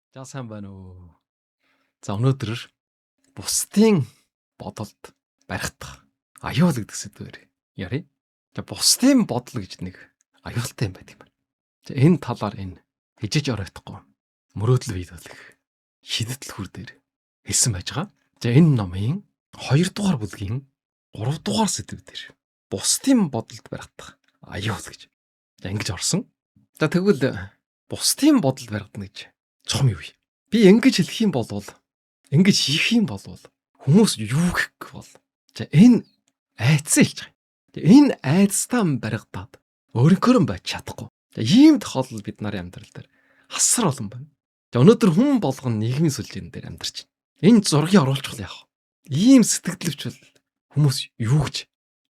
За сайн байна уу. За өнөөдөр бусдын бодолд баригдах аюул гэдэг сэдвээр яръя. За бусдын бодол гэж нэг аюултай юм байдаг юм байна. За энэ талаар энэ хижиж оройтхгүй мөрөөдөл биелүүлэх шидэтэл хүр дээр хэлсэн байж байгаа. За энэ номын 2 дугаар бүлгийн 3 дугаар сэдв дээр бусдын бодолд баригдах аюул гэж. За ингэж орсон. За тэгвэл бусдын бодолд баригдана гэж цом юу юм? Би ингэж хэлэх юм бол, ингэж хийх юм бол хүмүүс юу гэх бол. За энэ айдсан хэлж байгаа. За энэ айдастаа баригдаад өөрийнхөө байж чадахгүй. За ийм тохиолдол бид нарын амьдрал дээр асар олон байна. За өнөөдөр хүн болгон нийгмийн сүлжээн дээр амьдарч байна. Энэ зургийг оруулчихвал яах вэ? Ийм сэтгэлдвч бол хүмүүс юу гэж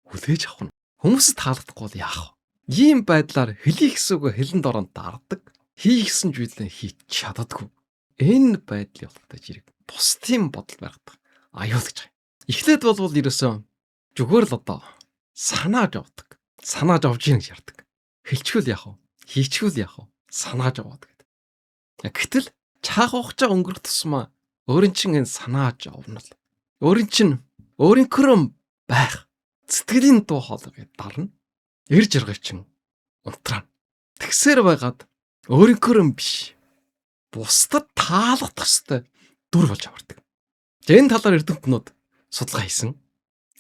хүлээж авах нь? Хүмүүсд таалагдахгүй бол яах вэ? Ийм байдлаар хэлих гэсэн үгээ хэлэн дороонд дардаг. Хийх гэсэн зүйлээ хийж чаддаггүй. Энэ байдлыг болохтой зэрэг бусдын бодол баригдах аюул гэж байгаа. Эхлээд болвол ерөөсөө зүгээр л одоо санааж явдаг. Санааж авч ийн гэж ярьдаг. Хэлчихвэл яах вэ? Хийчихвэл яах вэ? Санааж аваад гэдэг. Гэтэл чаах хугацаа өнгөрөх тусмаа өөрийн чинь энэ санааж авна л. Өөрийн чинь өөрийнхөө байх сэтгэлийн дуу хоолойг дарна. Эр жаргал чинь унтраана. Тэгсээр байгаад өөрийнхөө биш бусдад таалагдах ёстой дүр болж авардаг. За энэ талаар эрдэмтнүүд судалгаа хийсэн.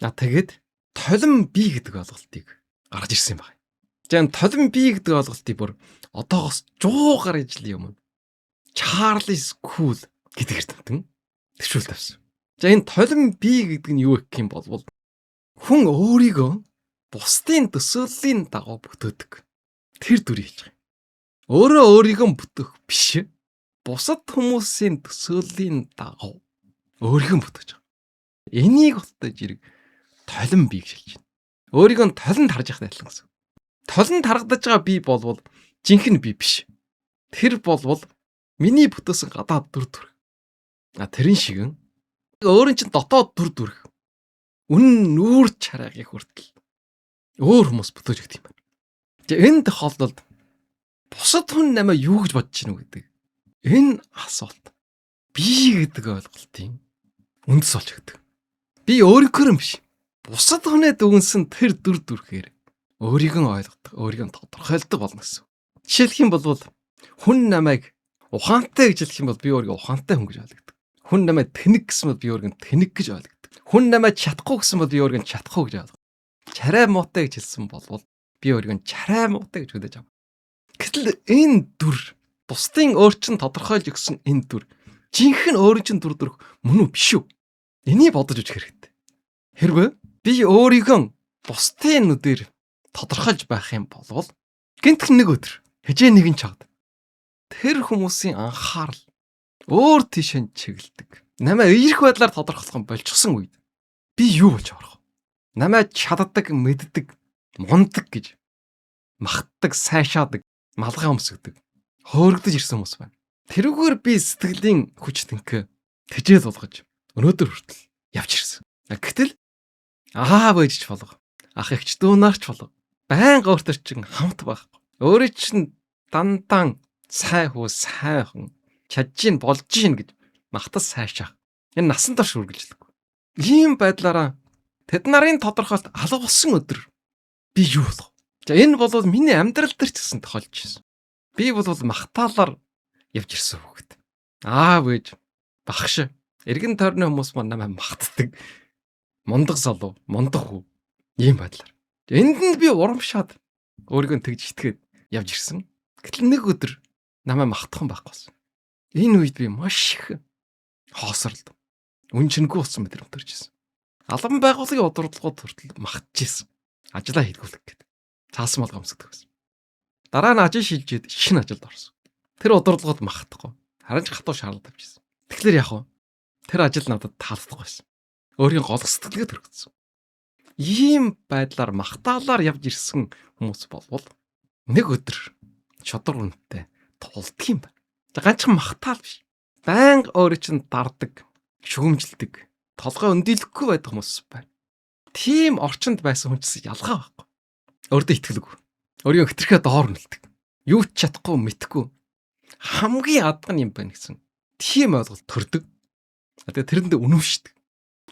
А тэгээд толин бие гэдэг ойлголтыг гаргаж ирсэн юм байна. За энэ толин бие гэдэг ойлголтыг бүр одоогоос 100 гаруй жилийн өмнө Чарльз Кул гэдэг эрдэмтэн төвшүүл тавьсан. За энэ толин бие гэдэг нь юу гэх юм бол хүн өөрийгөө бусдын төсөөллийн дагуу бүтээдэг. Тэр дүрийг хэлж байгаа юм. Өөрөө өөрийгөө бүтээх биш. Бусад хүмүүсийн төсөөллийн дагуу өөрийгөө бүтээж байгаа. Энийг болтой зэрэг толин бие гэж хэлж байна. Өөрийгөө толинд харж явахтай адилхан гэсэн. Толинд харагдаж байгаа бие болвол жинхэнэ бие биш. Тэр болвол миний бүтээсэн гадаад дүр төрх. А тэрэн шиг өөрийн чинь дотоод дүр төрх. Үнэн нүүр чараагийн хүртэл өөр хүмүүс бүтээж өгдөг юм байна. Тэгээ энэ тохиолдолд бусад хүн намайг юу гэж бодож байна вэ гэдэг энэ асуулт би гэдэг ойлголтын үндэс болж өгдөг. Би өөрийнхөө юм биш. Бусад хүнээ дүгнсэн тэр дүр төрхээр өөрийгөө ойлгодог, өөрийгөө тодорхойлдог болно гэсэн. Жишээлх юм бол хүн намайг ухаантай гэж хэлэх юм бол би өөрийгөө ухаантай хүн гэж ойлгодог. Хүн намайг тэнэг гэсэн бол би өөрийгөө тэнэг гэж ойлгодог. Хүн намайг чадахгүй гэсэн бол би өөрийгөө чадахгүй гэж ойлгодог. Чарай муутай гэж хэлсэн бол би өөрийгөө чарай муутай гэж хүлээж авна. Гэтэл энэ дүр бусдын өөр чинь тодорхойлж өгсөн энэ дүр жинхэнэ өөрийн чинь дүр төрх мөн үү биш үү? Энийг бодож үзэх хэрэгтэй. Хэрвээ би өөрийгөө бусдын нүдээр тодорхойлж байх юм бол гэнтх нэг өдөр хижээ нэгэн чагд тэр хүмүүсийн анхаарал өөр тийшээ чиглэдэг. Намайг эерх байдлаар тодорхойлох нь болчихсон үед би юу болж авах вэ? Намайг чаддаг, мэддэг, мундаг гэж махтдаг, сайшаадаг, малгай өмсгдөг, хөөрөгдөж ирсэн хүмүүс байна. Тэрүүгээр би сэтгэлийн хүч тэнхээ тэжээл болгож өнөөдөр хүртэл явж ирсэн. Гэтэл аав ээж ч болго, ах эгч дүү нар ч болго байнга өөртөө чинь хамт байхгүй. Өөрөө чинь дандаа сайн хүү, сайхан чадж гин болж гин гэж махтас сайшаах. Энэ насан турш үргэлжлэв. Ийм байдлаараа тэд нарын тодорхойлт алга болсон өдөр би юу болох вэ? За энэ бол миний амьдрал дээр ч гэсэн тохиолж ирсэн. Би бол махтаалаар явж ирсэн хүүхэд. Аав ээж, багш, эргэн тойрны хүмүүс маань намайг махтдаг. Мундаг залуу, мундаг хүү. Ийм байдлаар. Энд нь би урамшаад өөрийгөө тэгж итгээд явж ирсэн. Гэтэл нэг өдөр намайг махтах юм байхгүй болсон. Энэ үед би маш их хоосролд үн чингүй болсон мэдрэмж төрж ирсэн. Албан байгууллагын удирдлагууд хүртэл махтж ирсэн. Ажлаа хийдгүүлэх гэдэг. Цаасан малгай өмсгдөг байсан. Дараа нь ажил шилжээд шинэ ажилд орсон. Тэр удирдлагууд махтахгүй. Харин ч хатуу шаардлага тавьчихсан. Тэгэхээр яг уу тэр ажил надад таалагдахгүй байсан. Өөрийн голох сэтгэлгээ төрөгдсөн. Ийм байдлаар махтаалаар явж ирсэн хүмүүс болвол нэг өдөр шодрог үнэтэй тулдаг юм байна. За ганцхан махтаал биш. Байнга өөрөө чинь дардаг, шүүмжилдэг, толгой өндийлөхгүй байдаг хүмүүс байна. Тийм орчинд байсан хүн чинь ялгаа байхгүй. Өөртөө итгэлгүй. Өөрийгөө хэтэрхий доор нүлдэг. Юу ч чадахгүй, мэдхгүй. Хамгийн адга нь юм байна гэсэн. Тийм ойлголт төрдөг. Тэгээ тэрэндээ үнэмшдэг.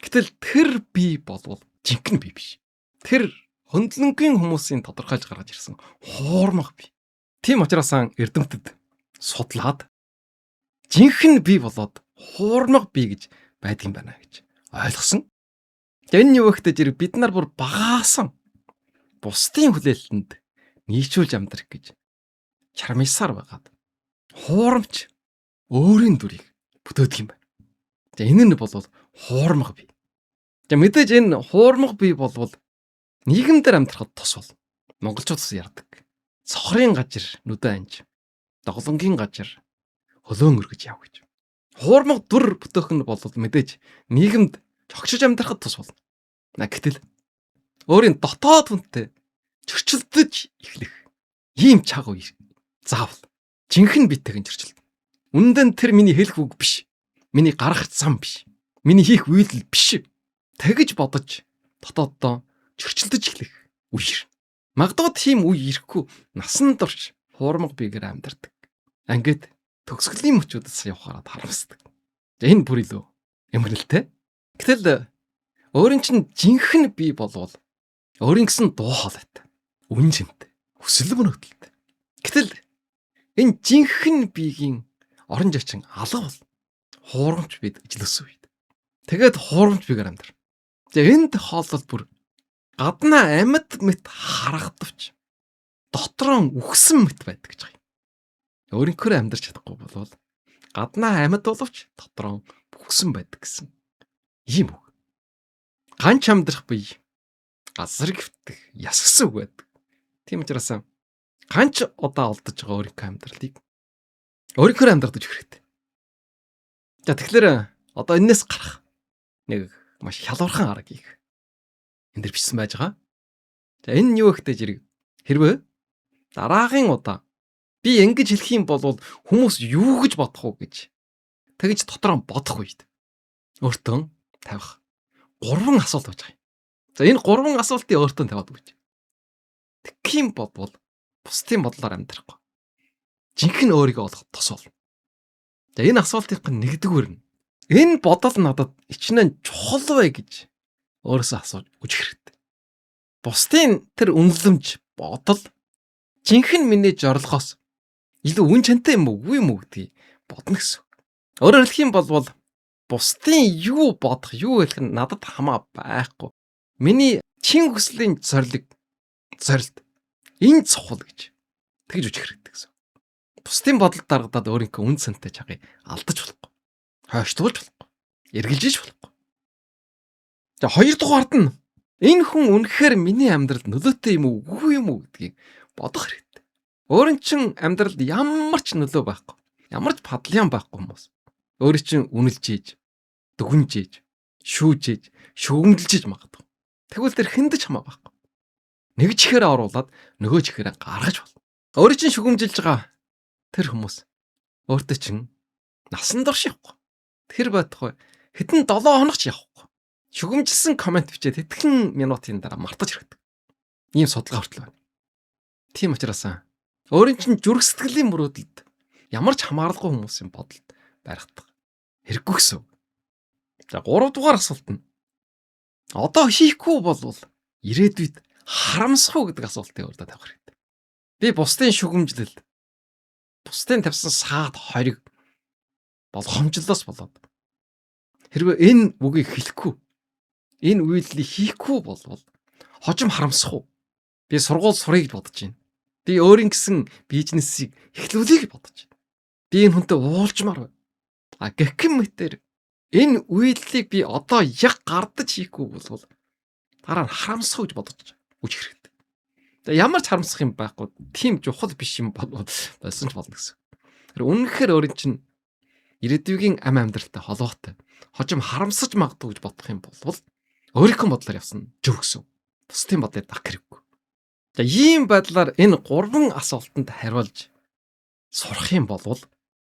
Гэтэл тэр би болвол жинхэнэ би биш. Тэр хөндлөнгийн хүмүүсийн тодорхойлж гаргаж ирсэн хуурмаг би. Тийм учраас эрдэмтэд судлаад жинхэнэ би болоод хуурмаг би гэж байдаг юм байна гэж ойлгосон. Тэгээ энэ юу гэхдээ зэрэг бид нар бүр багаасан бусдын хүлээлтэнд нийцүүлж амьдрах гэж чармисаар байгаад хуурамч өөрийн дүрийг бүтээдэг юм байна. За энэ нь бол хуурмаг бий. За мэдээж энэ хуурмаг бий болвол нийгэмдэр амьдрахад тус бол монголчууд бас ярьдаг. Цохрын гажир нүдэн анж, доголонгийн гажир хөлөөн өргөж яв гэж. Хуурмаг дүр бүтээх нь бол мэдээж нийгэмд чогшиж амьдрахад тус болно. Гэтэл өөрийн дотоод хүнтэй чөрчилдөж эхлэх ийм чаг үе заавал жинхэнэ битэйгэн чөрчилдөнө. Үнэндээ тэр миний хэлэх үг биш. Миний гаргах зам биш. Миний хийх үйлдэл биш. Тэгэж бодож дотооддоо чөрчилдөж эхлэх үе ирнэ. Магадгүй тийм үе ирэхгүй насан турш хуурмаг биегээр амьдардаг. Ингээд төгсгөлийн мөчүүдээс явахаараа харамсдаг. Энэ бүр илүү эмгэнэлтэй. Гэтэл өөрийн чинь жинхэнэ бие болвол өөрийн гэсэн дуу хоолойтой, үн цэнтэй, хүсэл мөрөөдөлтэй. Гэтэл энэ жинхэнэ биегийн орон зайчин алга бол хуурамч бид ижилсэн үед. Тэгээд хуурамч биегээр амьдар. За энэ тохиолдолд бүр гаднаа амьд мэт харагдавч дотроо үхсэн мэт байдаг гэж байгаа юм. Өөрийнхөө амьдарч чадахгүй болвол гаднаа амьд боловч дотроо үхсэн байдаг гэсэн ийм үг. Ганч амьдрах бие газар гөвтөх ясгсан үг байдаг. Тийм учраас ганч удаа олдож байгаа өөрийнхөө амьдралыг өөрийнхөө амьдрах гэж хэрэгтэй. За тэгэхээр одоо энэс гарах нэг маш хялбархан арга их энэ дэр бичсэн байж байгаа. За энэ нь юу гэхтэй зэрэг хэрвээ дараагийн удаа би ингэж хэлэх юм бол хүмүүс юу гэж бодох уу гэж тэгж дотроо бодох үед өөртөө тавих 3 асуулт байж байгаа юм. За энэ 3 асуултыг өөртөө тавиад өгч. Тэгэх юм бодвол бусдын бодлоор амьдрахгүй. Жинхэнэ өөрийгөө олох тус болно. За энэ асуултын нэгдүгээр нь энэ бодол надад ичнэн чухал вэ гэж өөрөөсөө асууж өгч хэрэгтэй. Бусдын тэр үнэлэмж бодол жинхэнэ миний зорилгоос илүү үн чантай юм уу үгүй юм уу гэдгийг бодно гэсэн. Өөрөөр хэлэх юм бол бусдын юу бодох, юу хэлэх нь надад хамаа байхгүй. Миний чин хүслийн зорилго зорилт энэ цохол гэж тэгж үжих хэрэгтэй гэсэн. Бусдын бодолд дарагдаад өөрийнхөө үн цэнтэй чагийг алдаж болохгүй. Хойштуулж болохгүй. Эргэлжиж болохгүй. За хоёр дугаард нь энэ хүн үнэхээр миний амьдралд нөлөөтэй юм уу, үгүй юм уу гэдгийг бодох хэрэгтэй. Өөрийн чинь амьдралд ямар ч нөлөө байхгүй. Ямар ч падлиан байхгүй хүмүүс. Өөрийн чинь үнэлж ийж, дүгнж ийж, шүүж ийж, шүүмжилж ийж магадгүй. Тэгвэл тэр хүнд ч хамаа байхгүй. Нэг чихээрээ оруулаад нөгөө чихээрээ гаргаж болно. Өөрийн чинь шүгэмжилж байгаа тэр хүмүүс өөртөө чинь насан турш явахгүй. Тэр байтугай хэдэн 7 хоног ч явахгүй. Шүгэмжилсэн комент бичээд хэдхэн минутын дараа мартаж хэрэгдэг. Ийм судалгаа хүртэл байна. Тийм учраас өөрийн чинь зүрх сэтгэлийн мөрөөдөлд ямар ч хамааралгүй хүмүүсийн бодолд баригдах хэрэггүй гэсэн. За 3 дугаар асуулт нь одоо хийхгүй болвол ирээдүйд харамсах уу гэдэг асуултыг өөртөө тавих хэрэгтэй. Би бусдын шүгэмжлэл, бусдын тавьсан саад хориг болгоомжлоос болоод хэрвээ энэ үгийг хэлэхгүй, энэ үйлдэлийг хийхгүй болвол хожим харамсах уу? Би сургууль сурыг гэж бодож байна. Би өөрийн гэсэн бизнесийг эхлүүлэе гэж бодож байна. Би энэ хүнтэй уулзмаар байна. А гэх мэтэр энэ үйлдэлийг би одоо яг гардаж хийхгүй болвол дараа нь харамсах уу гэж бодож үжих хэрэгтэй. За ямар ч харамсах юм байхгүй. Тийм чухал биш юм болсон ч болно гэсэн. Тэр үнэхээр өөрийн чинь ирээдүйн ам амьдралтай холбоотой хожим харамсаж магадгүй гэж бодох юм бол өөрийнхөө бодлоор явсан зөв гэсэн. Бусдын бодлыг дагах хэрэггүй. За ийм байдлаар энэ 3 асуултанд хариулж сурах юм бол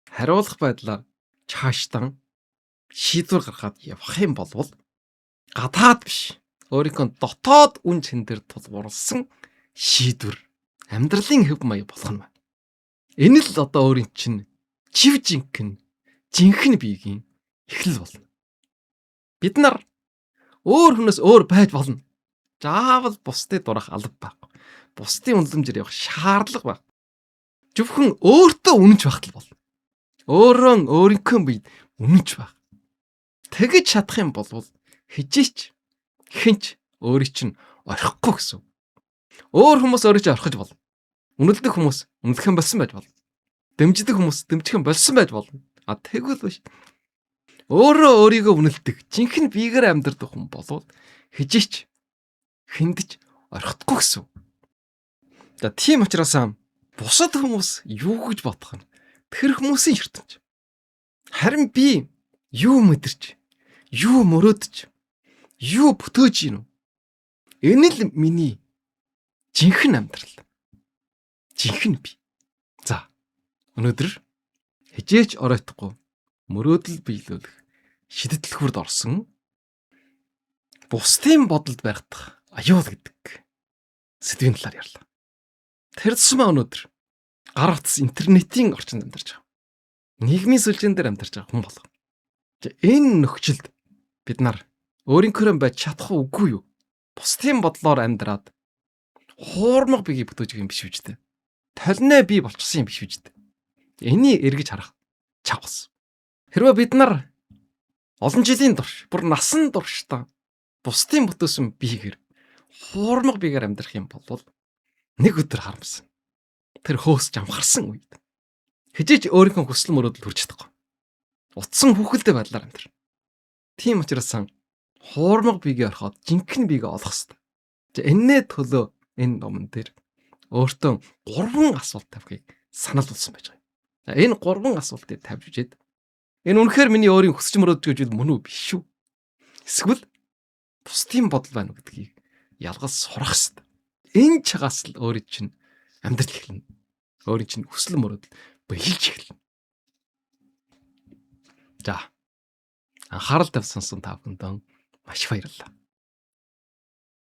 хариулах байдлаар чаашдан шийдвэр гаргаад явах юм бол гадаад биш өөрийнхөө дотоод үн чин дээр тулгуурласан шийдвэр амьдралын хэв маяг болох нь байна. Энэ л одоо өөрийн чинь чив жинхэнэ жинхэнэ биеийн эхлэл болно. Бид нар өөр хүнээс өөр байж болно. Заавал бусдыг дурах алба байхгүй. Бусдын үнэлэмжээр явах шаардлага байхгүй. Зөвхөн өөртөө үнэнч байх л болно. Өөрөө өөрийнхөө биед үнэнч байх. Тэгэж чадах юм бол хижээч хинч өөрийг чинь орхихгүй гэсэн. Өөр хүмүүс өөрийг чинь орхиж болно. Үнэлдэг хүмүүс үнэлэх юм болсон байж болно. Дэмждэг хүмүүс дэмжих юм болсон байж болно. А тэгвэл биш. Өөрөө өөрийгөө үнэлдэг, жинхэнэ биегээр амьдардаг хүн болвол хижээч хиндэж орхихгүй гэсэн. За тийм учраас бусад хүмүүс юу гэж бодох нь тэр хүмүүсийн ертөнц. Харин би юу мэдэрч, юу мөрөөдөж, юу бүтээж гин үү? Энэ л миний жинхэнэ амьдрал. Жинхэнэ би. За өнөөдөр хижээч оройтхгүй мөрөөдөл биелүүлэх шидэтлөхүрд орсон бусдын бодолд баригдах аюул гэдэг сэдвийн талаар ярьлаа. Тэр тусмаа өнөөдөр гар утас интернетийн орчинд амьдарч байгаа. Нийгмийн сүлжээн дээр амьдарч байгаа хүн болго. Энэ нөхцөлд бид нар өөрийнхөө байж чадах үгүй юу? Бусдын бодлоор амьдраад хуурмаг биеийг бүтээж байгаа юм биш үү дээ. Толино бий болчихсон юм биш үү дээ. Энийг эргэж харах чавс. Хэрвээ бид нар олон жилийн турш, бүр насан туршдаа бусдын бүтээсэн биегээр хуурмаг биегээр амьдрах юм бол нэг өдөр харамсан. Тэр хөөс жамхарсан үед хижээж өөрийнхөө хүсэл мөрөөдөл хүрч чадахгүй. Утсан хүүхэлдэй байдлаар амьдр. Тийм учраас хуурмаг биегээ орхиод жинхэнэ биегээ олох хэрэгтэй. Энэнээ төлөө энэ номон дээр өөртөө 3 асуулт тавихыг санал болгосон байж байгаа. Энэ 3 асуултыг тавьж үжээд энэ үнэхээр миний өөрийн хүсэж мөрөөдж гэж мөн үү биш үү? Эсвэл бусдын бодол байна уу гэдгийг ялгаж сурах хэрэгтэй. Энэ чагаас л өөрийн чинь амьдрал эхэлнэ. Өөрийн чинь хүсэл мөрөөдөл биелж эхэлнэ. За анхаарал тавьсан та бүхэндээ маш баярлалаа.